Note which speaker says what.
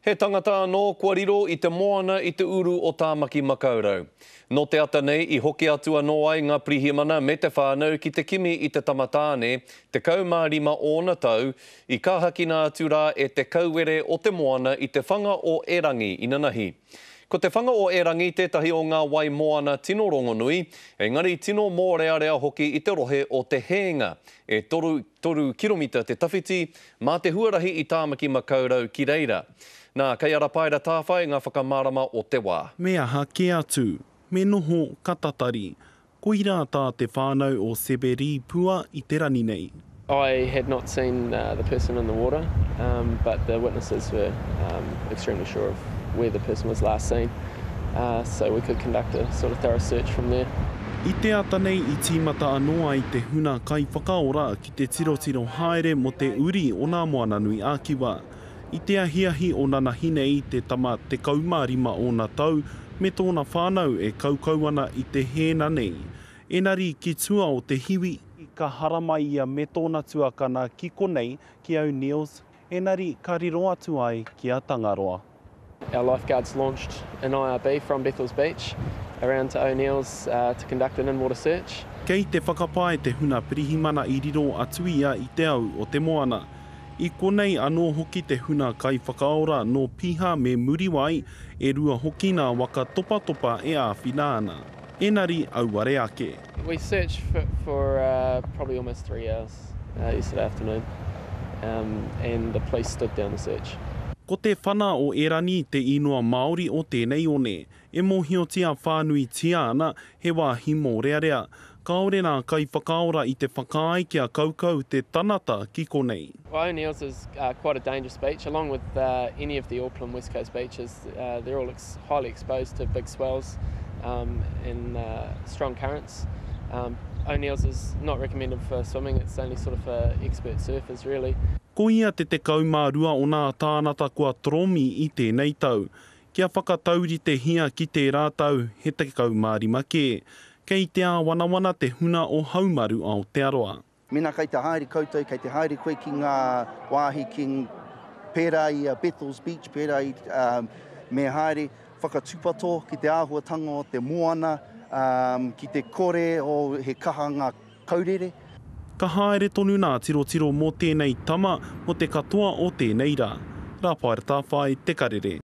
Speaker 1: He tangata anō kua riro i te moana i te uru o Tāmaki Makaurau. Nō te ata nei i hoki atu anō ai ngā pirihimana me te whānau ki te kimi i te tama tāne, 15 ōna tau, i kāhakina atu rā e te kauere o te moana i te whanga o Erangi inanahi. Ko te whanga o Erangi tētahi o ngā wai moana tino rongonui, engari tino mōrearea hoki i te rohe o Te Hēnga, e 3 kiromita te tawhiti, Mā te huarahi i Tāmaki Makaurau ki reira. Nā, kei a Rapaera Tāwhai ngā whakamārama o te wā.
Speaker 2: Me aha kē atu? Me noho ka tatari. Koirā tā te whānau o Sebe Rii Pua i te rani nei.
Speaker 3: I had not seen the person in the water but the witnesses were extremely sure of where the person was last seen so we could conduct a sort of thorough search from there.
Speaker 2: I te ata nei i tīmata anō ai te huna kaiwhakaora ki te tirotiro haere mō te uri o nā Moananui a-Kiwa. I te ahiahi o nanahi nei te tama 15 ōna tau me tōna whānau e kaukau ana i te hēna nei. Enari ki tua o te hiwi, ka haramai ia me tōna tuakana ki konei ki O'Neills, enari ka riro atu ai ki a Tangaroa.
Speaker 3: Our lifeguards launched an IRB from Bethells Beach around to O'Neills to conduct an in-water search.
Speaker 2: Kei te whakapae te huna pirihimana i riro atu ia i te au o te moana. I konei anō hoki te huna kaiwhakaora nō Piha me Muriwai, e rua hoki nā waka topatopa e āwhina ana. Enari auare ake.
Speaker 3: We searched for, for probably almost three hours yesterday afternoon and the police stood down the search.
Speaker 2: Ko Te Whana o Erani te īnoa Māori o tēnei one. E mōhiotia whānuitia ana he wāhi mōrearea. Kāore nā kaiwhakaora i te whakaae kia kaukau te tanata ki konei.
Speaker 3: Well, O'Neill's is quite a dangerous beach, along with any of the Auckland West Coast beaches. They're all highly exposed to big swells and strong currents. O'Neill's is not recommended for swimming, it's only sort of for expert surfers really.
Speaker 2: Ko ia te 12 o nā tānata kua toromi i tēnei tau. Kia whakatauritehia ki tērā tau, he 15 kē. Kei te āwanawana te huna o Haumaru Aotearoa.
Speaker 4: Mēnā kei te haere koutou, kei te haere koe ki ngā wāhi ki pērā i a Bethells Beach, pērā i, me haere whakatūpato ki te āhuatanga o te moana, ki te kore o he kaha ngā kaurere.
Speaker 2: Ka haere tonu nā tirotiro mō tēnei tama mō te katoa o tēnei rā. Rāpaera Tāwhai, Te Karere.